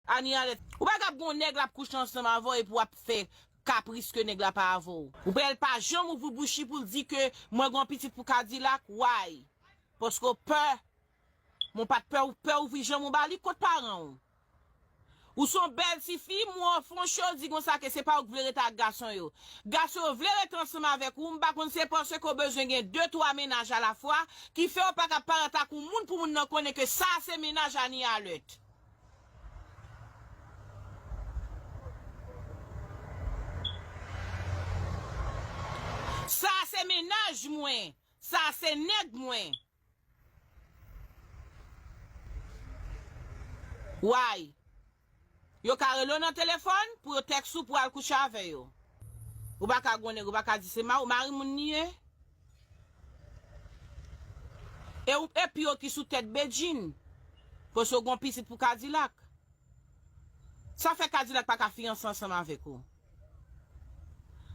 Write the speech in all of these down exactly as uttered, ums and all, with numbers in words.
Ani Alèt, ou pa kab gon nèg l ap kouche ansanm avè w epi w ap fè kapris ke nèg la pa avè w. Ou pral pa janm ouvri bouch li pou l di ke mwen gon pitit pou Kadilak, why? Paske w pè. Mon pa t pè, ou pè ouvri janm ou ba li kot paran w. Ou se yon bèl tifi, mwen fè yon cho di konsa ke se pa ou k vle rete ak gason yo. Gason yo vle rete ansanm avèk ou, m pa konn se paske w bezwen gen de twa mennaj alafwa ki fè w pa ka parèt ak yon moun pou moun nan konnen ke sa se mennaj Ani Alèt. Sa se mennaj mwen. Sa se nèg mwen. Why? Yo ka rele w nan telefòn pou yo tèks ou pou al kouche avè yo. Ou pa ka gon nèg, ou pa ka di se ma-, mari moun li ye. E ou, epi yo ki sou tèt Bedjine. Paske w gon pitit pou Kadilak. Sa fè Kadilak pa ka fiyanse ansanm avèk ou.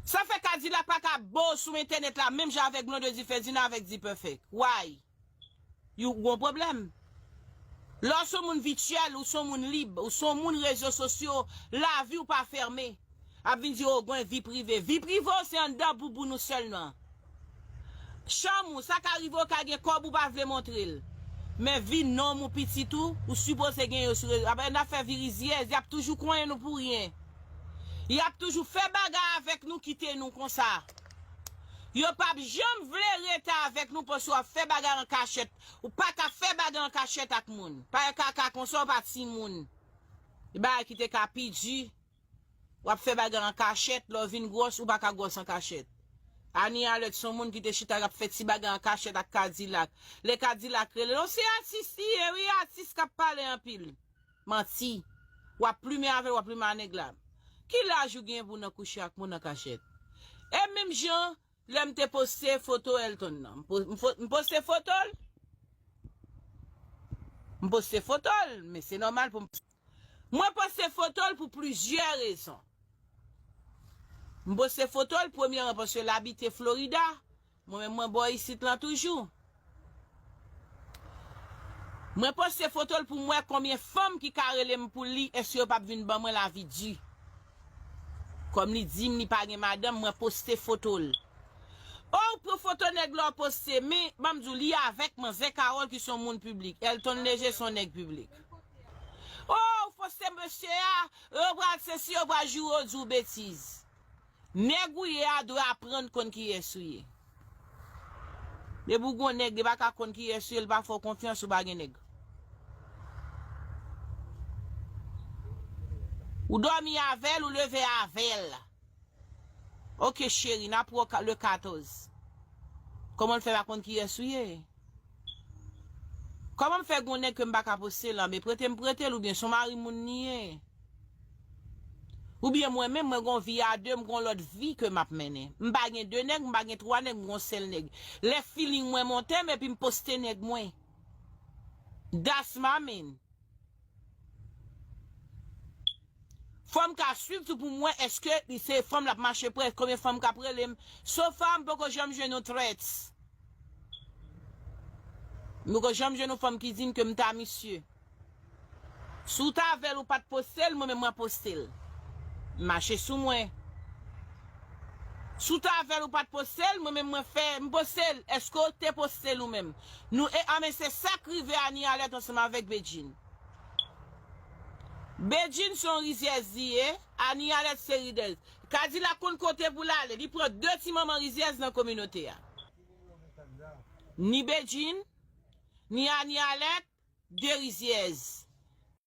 Sa fè Kadilak pa ka bo sou entènèt la menm jan avèk Blondedy Ferdinand avèk D-Perfect. Why? Ou gon pwoblèm. Lè w se yon moun vityèl, ou se yon moun lib, ou se yon moun rezo sosyo, lavi w pa fèmen. Ap vin di, o, gen vi prive. Vi prive w se anndan bouboun ou sèlman. Chanm ou, sa ka rive w ka gen kòb ou pa vle montre l. Men vi nonm ou, pitit ou, ou sipoze gen yo sou rezo. Apa n ap fè vi rizyèz, y ap toujou konyen nou pou ryen. Y ap toujou fè bagay avèk nou, kite nou konsa. Yo p ap janm vle rete avèk nou paske w ap fè bagay an kachèt. Ou pa ka fè bagay an kachèt ak moun. Pa ka, ka konsa w pa timoun. Bagay ki te ka pi di. W ap fè bagay an kachèt, lè w vin gwòs, ou pa ka gwòs an kachèt. Ani Alèt se yon moun ki te chita k ap fè ti bagay an kachèt ak Kadilak. Lè Kadilak rele l, o se atis li ye wi, atis k ap pale anpil. Manti. W ap plimen avè l, w ap plimen a nèg la. Ki laj ou gen pou w nan kouche ak moun an kachèt? E menm jan, lè m te poste foto Elton nan. M po-, m fo-, m poste foto l. M poste foto l, men se nòmal pou m. Mwen poste foto l pou plizyè rezon. M poste foto l, premyèman, paske l abite Florida. Mwen menm, mwen bò isit lan toujou. Mwen poste foto l pou m wè konbyen fanm ki ka rele m pou li, èske yo p ap vin ban mwen lavi di. Kòm li di m li pa gen madanm, mwen poste foto l. O, ou pran foto nèg la, w poste, men, ban m di w, li avèk manzè Carole ki se yon moun piblik. Elton Léger se yon nèg piblik. O, ou poste mesye a, yo pral sesi, yo pral joure, yo di w betiz. Nèg ou ye a dwe aprann konn kiyès ou ye. Depi w gon nèg, li pa ka konn kiyès ou ye, li pa fè w konfyans, ou pa gen nèg. Ou dòmi avè l, ou leve avè l. Oke, cheri, n a pran w ka-, le katòz. Kòman l fè pa konn kiyès ou ye? Kòman m fè gon nèg ke m pa ka poste l, men prete m prete l, oubyen se yon mari moun li ye? Oubyen mwen menm, mwen gon vi a de, m gon lòt vi ke m ap mennen. M pa gen de nèg, m pa gen twa nèg, m gon sèl nèg. Lè feeling mwen monte m, epi m poste nèg mwen. That's my man. Fò m ka swiv tou pou m wè èske li se fanm l ap mache prè, konbyen fanm k ap rele m. So far, m poko janm jwenn yon threats. M poko janm jwenn yon fanm ki di m ke m ta misye. Si w t avè l, ou pa t poste l, mwen menm mwen poste l. Mache sou mwen. Si w t avè l, ou pa t poste l, mwen menm mwen fè, m poste l. Èske w te poste l ou menm? Nou, e, a, men se sa k rive Ani Alèt ansanm avèk Bedjine. Bedjine se yon rizyèz li ye, Ani Alèt se ridèz. Kadilak konn kote pou l ale, li pran de ti manman rizyèz nan kominote a. Ni Bedjine, ni Ani Alèt, de rizyèz.